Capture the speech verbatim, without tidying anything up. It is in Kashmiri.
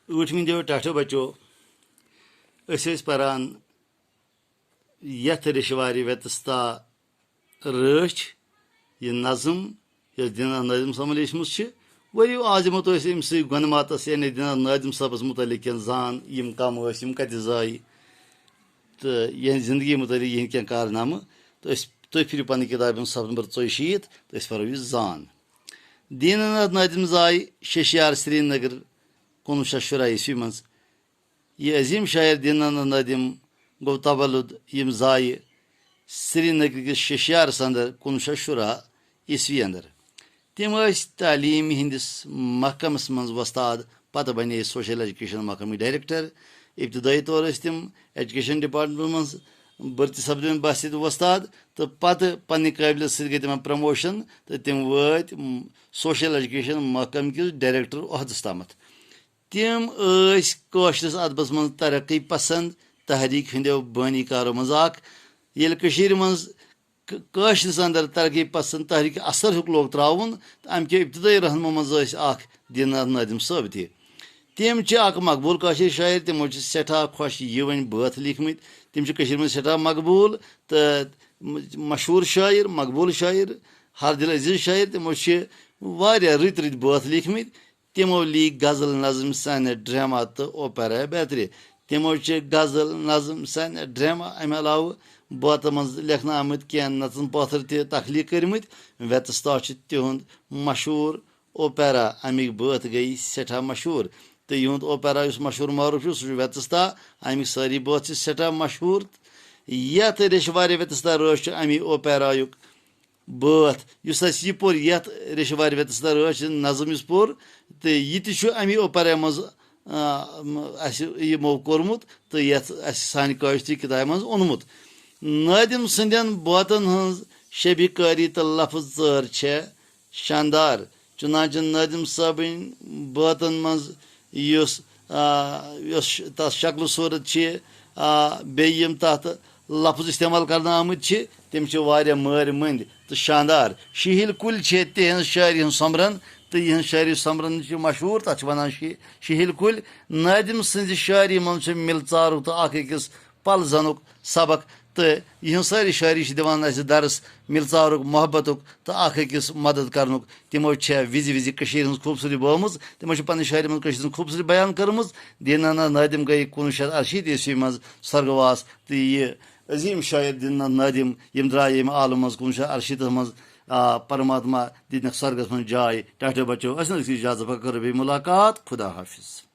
ٲٹھمہِ دِیو ٹاٹھیو بچو، أسۍ ٲسۍ پران یتھ ریٚشوارِ ویتستا رٲچھ، یہِ نظم یۄس دیٖناتھ نٲدِم صٲبن لیٖچھمٕژ چھِ۔ ؤرِو، آز دِمو تۄہہِ أسۍ أمۍ سٕے گۄنہٕ ماتس، یعنی دیٖناتھ نٲدِم صٲبس مُتعلق کینٛہہ زان، یِم کم ٲسۍ، یِم کتہِ زایہِ، تہٕ یِہنٛزِ زندگی مُتعلق یِہنٛدۍ کینٛہہ کارنامہٕ۔ تہٕ أسۍ، تُہۍ پھِرِو پنٕنۍ کِتاب، یِم صفہٕ نمبر ژۄیہِ شیٖتھ، تہٕ أسۍ پرو یہِ زان۔ دیٖناتھ نٲدِم زاے ششیار سرینگر، کُنوُہ شیٚتھ شُراہ عیسوی منٛز۔ یہِ عظیٖم شٲعر دیٖناتھ نٲدِم گوٚو تولُد، یِم زایہِ سرینگر کِس ششیارس اندر کُنوُہ شیٚتھ شُراہ عیسوی اندر۔ تِم ٲسۍ تعلیٖم ہٕنٛدِس محکمس منٛز وۄستاد، پتہٕ بنے سوشل ایجوکیشن محکمٕکۍ ڈائریکٹر۔ ابتدٲئی طور ٲسۍ تِم ایجوکیشن ڈپارٹمنٹ منٛز بھرتی سپدٕمٕتۍ باسطٕ وۄستاد، تہٕ پتہٕ پننہِ قٲبلیت سۭتۍ گٔے تِمن پروموشن تہٕ تِم وٲتۍ، م، سوشل ایجوکیشن محکمہٕ کِس ڈائریکٹر عہدس تامتھ۔ تِم ٲسۍ کٲشرِس ادبس منٛز ترقی پسند تحریک ہٕنٛدیو بٲنی کارو منٛز اکھ۔ ییٚلہِ کٔشیٖرِ منٛز ک-، کٲشرِس اندر ترقی پسند تحریک اثر ہیوٚک لوگ تراوُن، تہٕ امہِ کیو ابتدٲئی رہنمو منٛز ٲسۍ اکھ دیٖناتھ نٲدِم صٲب تہِ۔ تِم چھِ اکھ مقبوٗل کٲشِر شٲعر، تِمو چھِ سٮ۪ٹھاہ خۄش یِوٕنۍ بٲتھ لیٖکھمٕتۍ۔ تِم چھِ کٔشیٖرِ منٛز سٮ۪ٹھاہ مقبوٗل تہٕ م-، مشہوٗر شٲعر، مقبوٗل شٲعر، ہر دل عزیز شٲعر۔ تِمو چھِ واریاہ رٕتۍ رٕتۍ بٲتھ لیٖکھمٕتۍ۔ تِمو لیٖکھ غزل، نظم، سانیٹ، ڈرامہ تہٕ اوپیرا بیترِ۔ تِمو چھِ غزل، نظم، سانیٹ، ڈرامہ، امہِ علاوٕ بٲتن منٛز لیکھنہٕ آمٕتۍ کینٛہہ نژن پٲتھر تہِ تخلیٖق کٔرمٕتۍ۔ ویتستا چھُ تِہُنٛد مشہوٗر اوپیرا، اَمِکۍ بٲتھ گٔیہِ سٮ۪ٹھاہ مشہوٗر۔ تہٕ یِہُنٛد اوپیرا یُس مشہوٗر معروٗف چھُ، سُہ چھُ ویتستا۔ اَمِکۍ سٲری بٲتھ چھِ سٮ۪ٹھاہ مشہوٗر۔ یَتھ ریٚشوارِ ویتستا رٲچھ چھُ اَمی اوپیرایُک بٲتھ، یُس اَسہِ یہِ پوٚر، یَتھ ریٚشوارِ ویتستا رٲچھ نظم یُس پوٚر، تہٕ یہِ تہِ چھُ اَمی اوپیرا منٛز، آ، م-، اَسہِ یِمو کوٚرمُت تہٕ یَتھ اَسہِ سانہِ کٲشرِ کِتابہِ منٛز اوٚنمُت۔ نٲدِم سٕنٛدٮ۪ن بٲتن ہٕنٛز شبیٖہ کٲری تہٕ لفظ ژٲر چھےٚ شاندار۔ چُنانچہ نٲدِم صٲبٕنۍ بٲتن منٛز یُس، آ، یۄس ش-، تَس شکلہٕ صوٗرت چھِ، آ، بیٚیہِ یِم تَتھ لفظ استعمال کرنہٕ آمٕتۍ چھِ، تِم چھِ واریاہ مٲرۍ مٔنٛدۍ تہٕ شاندار۔ شِہِلۍ کُلۍ چھِ تِہنٛز شٲعری ہٕنٛز سۄمبرن، تہٕ یِہنٛز شٲعری سۄمبرن چھِ مشہوٗر، تَتھ چھِ وَنان شِ-، شِہِلۍ کُلۍ۔ نٲدِم سٕنٛزِ شٲعری منٛز چھِ مِلژارُک تہٕ اکھ أکِس پل زنُک سبق، تہٕ یِہٕنٛز سٲری شٲعری چھِ دِوان اَسہِ درس مِلژارُک، محبتُک تہٕ اکھ أکِس مدد کرنُک۔ تِمو چھےٚ وِزِ وِزِ کٔشیٖرِ ہٕنٛز خوٗبصوٗرتی بٲومٕژ، تِمو چھِ پننہِ شٲعری منٛز کٔشیٖرِ ہٕنٛز خوٗبصوٗرتی بیان کٔرمٕژ۔ دیٖناتھ نٲدِم گٔیہِ کُنوُہ شیٚتھ اَرشیٖتھ عیسوی منٛز سۄرگواس، تہٕ یہِ عظیٖم شٲعر دیٖناتھ نٲدِم، یِم درٛاے ییٚمہِ عالمہٕ منٛز کُنوُہ شیٚتھ اَرشیٖتھ منٛز، آ، پرماتما دِتنَکھ سۄرگس منٛز جاے۔ ٹاٹھیو بچو، اَسہِ نہٕ اِجازت، پَتہٕ کَرو بیٚیہِ مُلاقات۔ خدا حافظ۔